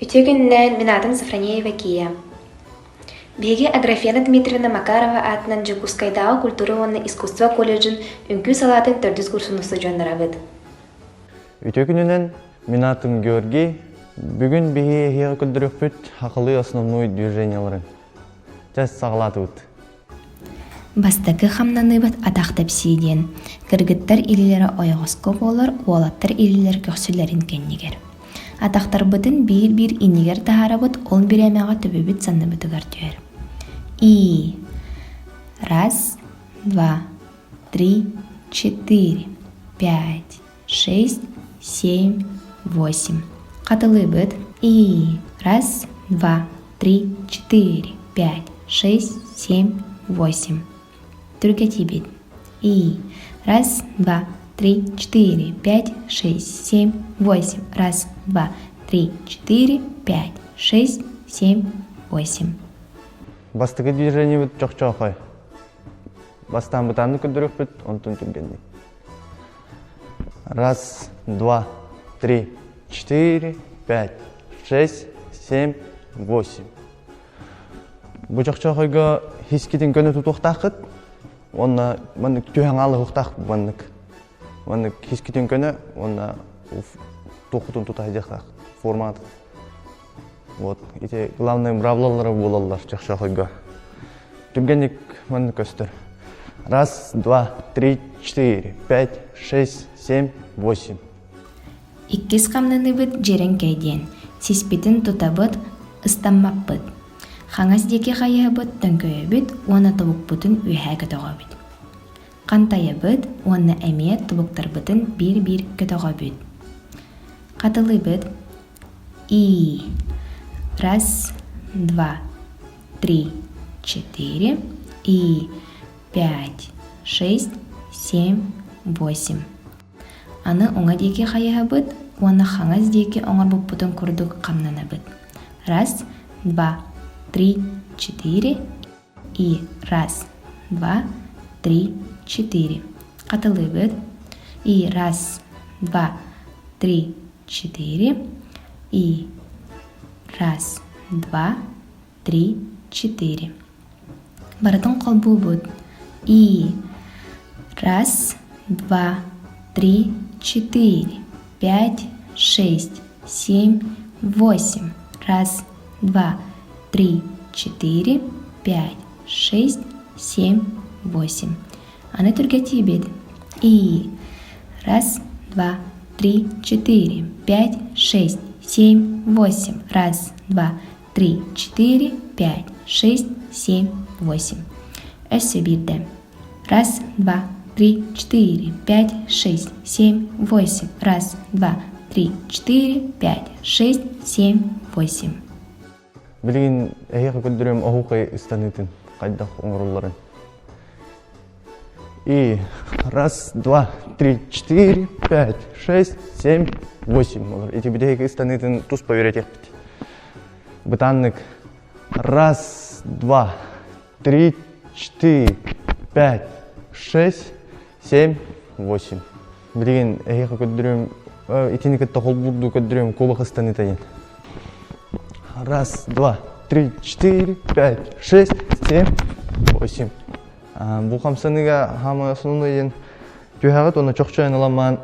Үтүө күнүнэн, мин аатым Софронеева Кия. Биһиги Аграфена Дмитриевна Макарова аатынан Дьокуускайдааҕы культура уонна искусство колледжын үҥкүү салаатын төрдүс курсун устудьуоннарабыт. Үтүө күнүнэн, мин аатым Георгий. Бүгүн биһи эһиэхэ көрдөрүөхпүт хахалыы основной движенияларын. Чэ, саҕалаатыбыт. Бастакы хамнаныыбыт атах тэпсии диэн, кыргыттар илиилэрэ ойоҕоско буолар, уолаттар илиилэрэ көхсүлэрин кэннигэр. Атахтарбытын биир-биир иннигэр таһаарабыт, ол бириэмэҕэ төбөбүт санныбытыгар түһэр. И раз, два, три, четыре, пять, шесть, семь, восемь. Хатылыыбыт. И раз, два, три, четыре, пять, шесть, семь, восемь. Түргэтиибит. И раз, два, три, четыре, пять, шесть, семь, восемь. Раз, два, три, четыре, пять, шесть, семь, восемь. Бастакы движениебит чохчоохой. Бастаан бытааннык көрдөрүөхпүт, онтон түргэнник. Раз, два, три, четыре, пять, шесть, семь, восемь. Бу чохчоохойго хискитин көнө тутуохтааххыт уонна маннык түһэн аалыһыахтаах маннык маннык хискитин көнө уонна туоххутун тута сылдьыахтаах формат Вот ити главное бравлалара буолаллар чохчоохойго. Түргэнник маннык көстөр. Раз, два, три, четыре, пять, шесть, семь, восемь. Иккис хамнаныыбыт дьиэрэҥкэй диэн. Сиспитин тутабыт, ыстаммаппыт. Хаҥас диэки хайыһабыт, төҥкөйөбүт уонна тобукпутун үөһээ көтөҕөбүт. Хантайабыт уонна эмиэ тобуктарбытын биир-биир көтөҕөбүт. Хатылыыбыт. И раз, два, три, четыре и пять, шесть, семь, восемь. Аны уҥа диэки хайыһабыт уонна хаҥас диэки оҥорбуппутун курдук хамнанабыт. Раз, два, три, четыре и раз, два, три, четыре. Хатылыыбыт. И раз, два, три, четыре. И раз, два, три, четыре. Барытын холбуубут. И раз, два, три, четыре, пять, шесть, семь, восемь. Раз, два, три, четыре, пять, шесть, семь, восемь. Аны түргэтиибит. И раз, два, три, четыре, пять, шесть, семь, восемь. Раз, два, три, четыре, пять, шесть, семь, восемь. Өссө биирдэ. Раз, два, три, четыре, пять, шесть, семь, восемь. Раз, два, три, четыре, пять, шесть, семь, восемь. Билигин эһиэхэ көрдөрүөм оһуохай ыстаныытын хайдах оҥороллорун. И раз, два, три, четыре, пять, шесть, семь, восемь болар. Ити бүтэһик ыстаныытын туспа үөрэтиэхпит. Бытааннык раз, два, три, четыре, пять, шесть, семь, восемь. Билигин эһиэхэ көрдөрүөм, итини кытта холбуурдуу көрдөрүөм куобах ыстаныыта диэн. Раз, два, три, четыре, пять, шесть, семь, восемь. Бу хамсаныыга хаамай основной диэн түһэҕит уонна чохчойон ыламаан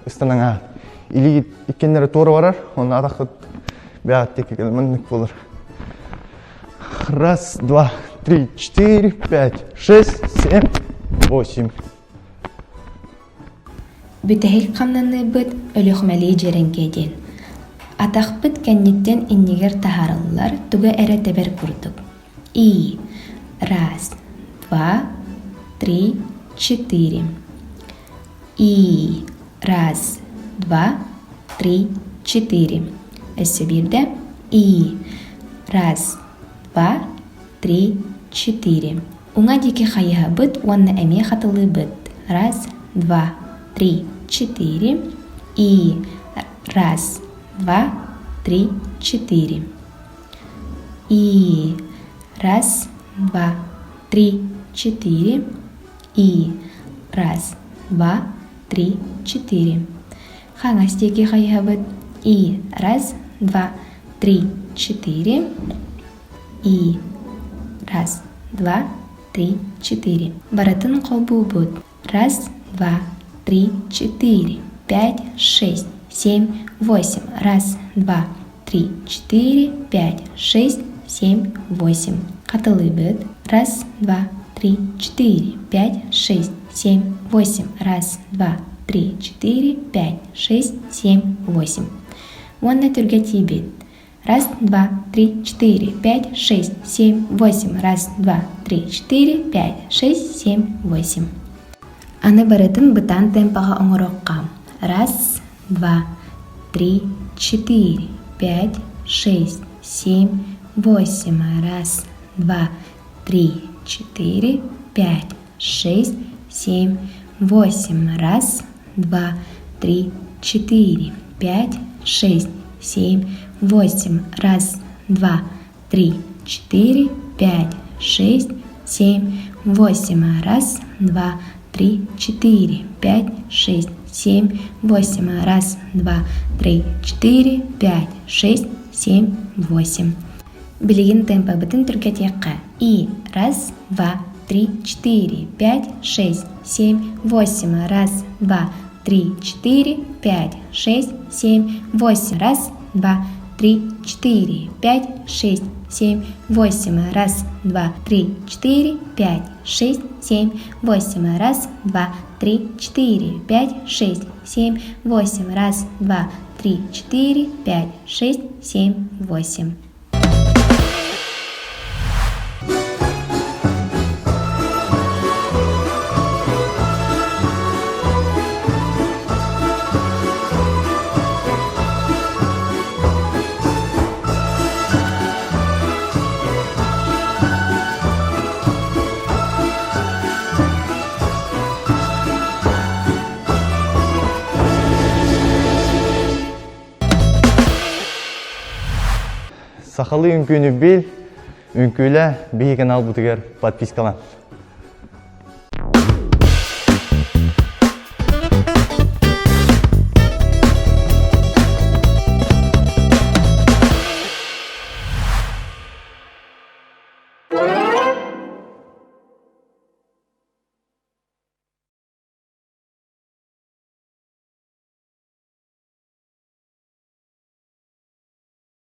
ыстанаҥа. Илиигит иккеннэри туора барар, онно атаххыт бэҕэт диэки маннык буолар. Раз, два, три, четыре, пять, шесть, семь, восемь. Бүтэһик хамнаныыбыт Өлүөхүмэлии дьиэрэҥкэй диэн. Атахпыт кэнниттэн иннигэр таһаарыллар тугу эрэ тэбэр курдук. И раз, два, три, четыре. И раз, два, три, четыре. Өссө биирдэ. И раз, два, три, четыре. Уҥа диэки хайыһабыт уонна эмиэ хатылыыбыт. Раз, два, три, четыре. И раз, два, три, четыре. И раз, два, три, четыре. И раз, два, три, четыре. Хаҥас диэки хайыһабыт. И раз, два, три, четыре. И раз, два, три, четыре. Барытын холбуубут. Раз, два, три, четыре, пять, шесть, семь, восемь. Раз, два, три, четыре, пять, шесть, семь, восемь. Хатылыыбыт. Раз, два, три, четыре, пять, шесть, семь, восемь. Раз, два, три, четыре, пять, шесть, семь, восемь. Уонна түргэтиибит. Раз, два, три, четыре, пять, шесть, семь, восемь. Раз, два, три, четыре, пять, шесть, семь, восемь. Аны барытын бытаан темпаҕа оҥоруохха. Раз, два, три, четыре, пять, шесть, семь, восемь. Раз, два, три, четыре, пять, шесть, семь, восемь. Раз, два, три, четыре, пять, шесть, семь, восемь. Раз, два, три, четыре, пять, шесть, семь, восемь. Раз, два, три, четыре, пять, шесть, семь, восемь. Раз, два, три, четыре, пять, шесть, семь, восемь. Билигин темпабытын түргэтиэххэ. И раз, два, три, четыре, пять, шесть, семь, восемь. Раз, два, три, четыре, пять, шесть, семь, восемь. Раз, два, три, четыре, пять, шесть, семь, восемь. Раз, два, три, четыре, пять, шесть, семь, восемь. Раз, два, три, четыре, пять, шесть, семь, восемь. Раз, два, три, четыре, пять, шесть, семь, восемь. Сахалыы үҥкүүнү бил, үҥкүүлэ биһи каналбытыгар подпискалан.